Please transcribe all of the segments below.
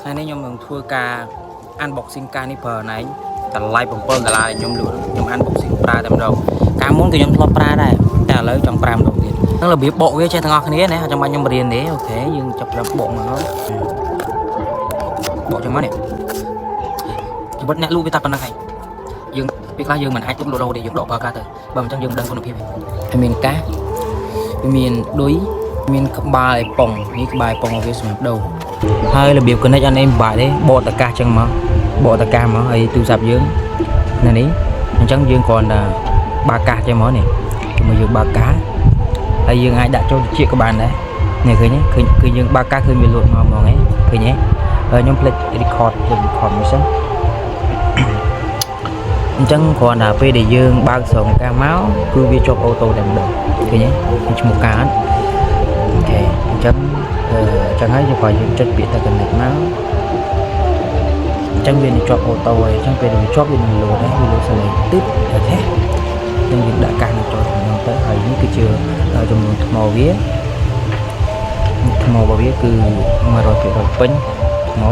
ថ្ងៃនេះខ្ញុំនឹងធ្វើការ unboxing កាសនេះប្រើណែងតម្លៃ7ដុល្លារដែលខ្ញុំលក់ខ្ញុំ unboxing ប្រើតែម្ដងកាលមុនក៏ខ្ញុំធ្លាប់ប្រើដែរតែឥឡូវចង់ប្រើម្ដងទៀតនឹងរបៀបបកវាចេះទាំងអស់គ្នាណាអត់ចាំបាច់ខ្ញុំរៀនទេOK យើងចាប់ផ្ដើមបកមកបកចាំមកនេះជីវិតអ្នកលក់វាតែប៉ុណ្្នឹងឯងយើងពេលខ្លះយើងមិនអាចទុកលក់រហូតទេយើងដកប្រើកាសទៅបើមិនចឹងយើងមិនដឹងគុណភាពទេហើយមានកាសវាមានឌុយមានក្បាលអេប៉ុងនេះក្បាលអេប៉ុងវាសម្រាប់ដូរ ហើយរបៀប connect អត់អីពិបាកទេបកតកាសចឹងមកបកតកាសមកហើយទូរស័ព្ទយើងនៅនេះអញ្ចឹងយើងគ្រាន់តែបើកកាសចឹងមកនេះជាមួយយើងបើកកាសហើយយើងអាចដាក់ចូលត្រចៀកក៏បានដែរនេះឃើញទេឃើញគឺយើងបើកកាសឃើញវាលូតមកហ្មងហ៎ឃើញទេហើយខ្ញុំភ្លេច record ភ្លេច record មួយសិនអញ្ចឹងគ្រាន់តែពេលដែលយើងបើកស្រោមកាសមកគឺវាជាប់auto តែម្ដងឃើញទេឈ្មោះកាស OK អញ្ចឹងអឺអញ្ចឹងហើយយើងគ្រាន់យើងចុចពាក្យទៅ connect មកអញ្ចឹងវានឹងជាប់auto ហើយអញ្ចឹងពេលដែលវាជាប់វានឹងលោតហើយវាលោតសលេងទឹប OK អញ្ចឹងយើងដាក់កាសនឹងចូលក្នុងទៅហើយនេះគឺជាចំនួនថ្មវាថ្មរបស់វាគឺ100%ពេញថ្ម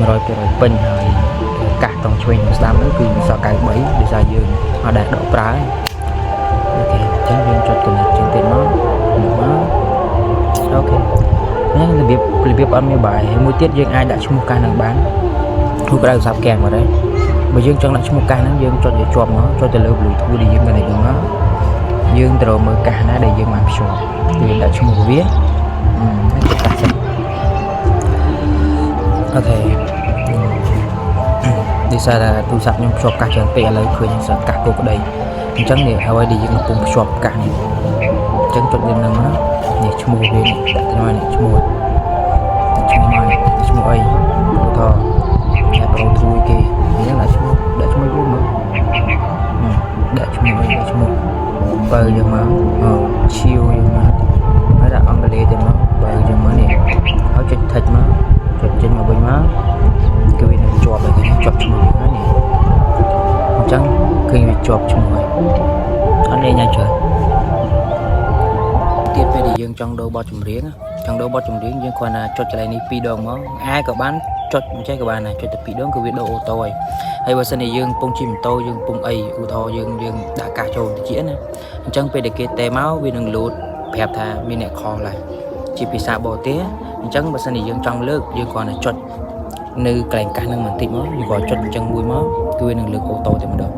100%ពេញហើយកាសតង់ឆ្វេងនិងស្ដាំនោះគឺសល់93ដោយសារយើងអត់ដែលដកប្រើOK អញ្ចឹងយើងចុច connect ជាងទៀតមកមក OK នេះរបៀបរបៀបអត់មានបាយហើយមួយទៀតយើងអាចដាក់ឈ្មោះកាសនឹងបានព្រោះក្តៅទូរស័ព្ទកាំងមកដែរបើយើងចង់ដាក់ឈ្មោះកាសហ្នឹងយើងចុចឲ្យជាប់មកចុចទៅលើ Bluetooth ដែលយើង connect ហ្នឹងមកយើងត្រូវមើលកាសណាដែលយើងបានភ្ជាប់គឺយើងដាក់ឈ្មោះវាអឺកាសសិន OK ដោយសារតែទូរស័ព្ទខ្ញុំភ្ជាប់កាសច្រើនពេកឥឡូវឃើញសកាសគោក្តីអញ្ចឹងនេះអ្វីដែលយើងកំពុងភ្ជាប់កាសនេះអញ្ចឹងចុចលើនឹងមកនេះឈ្មោះវានេះដាក់ទៅមកនេះឈ្មោះឈ្មោះមកនេះឈ្មោះអីឧទាហរណ៍តែប្រូទ្រួយគេអញ្ចឹងដាក់ឈ្មោះដាក់ឈ្មោះយើងមកដាក់ឈ្មោះអីដាក់ឈ្មោះបើយើងមកអឈៀវយើងមកហើយដាក់អង់គ្លេសទៅមកបើយើងមកនេះហើយចុច tick មកចុចចេញមកវិញមកគឺវានឹងជាប់ហើយឃើញជាប់ឈ្មោះយើងហើយនេះអញ្ចឹងឃើញវាជាប់ឈ្មោះហើយអត់ញ៉ៃច្រើនទៀតពេលដែលយើងចង់ដូរបទចម្រៀងចង់ដូរបទចម្រៀងយើងគ្រាន់តែចុចកន្លែងនេះពីរដងមកអាចក៏បានចុចមិនចេះក៏បានដែរចុចតែពីរដងគឺវាដូរ auto ហើយហើយបើសិនជាយើងពងជិះម៉ូតូយើងពងអីឧទាហរណ៍យើងយើងដាក់កាសចូលតិចណាអញ្ចឹងពេលដែលគេតេមកវានឹងលោតប្រាប់ថាមានអ្នក call ហើយជាភាសាបរទេសអញ្ចឹងបើសិនជាយើងចង់លើកយើងគ្រាន់តែចុចនៅកន្លែងកាសនឹងបន្តិចមកយើងគ្រាន់ចុចអញ្ចឹងមួយមកគឺវានឹងលើក auto តែម្ដង។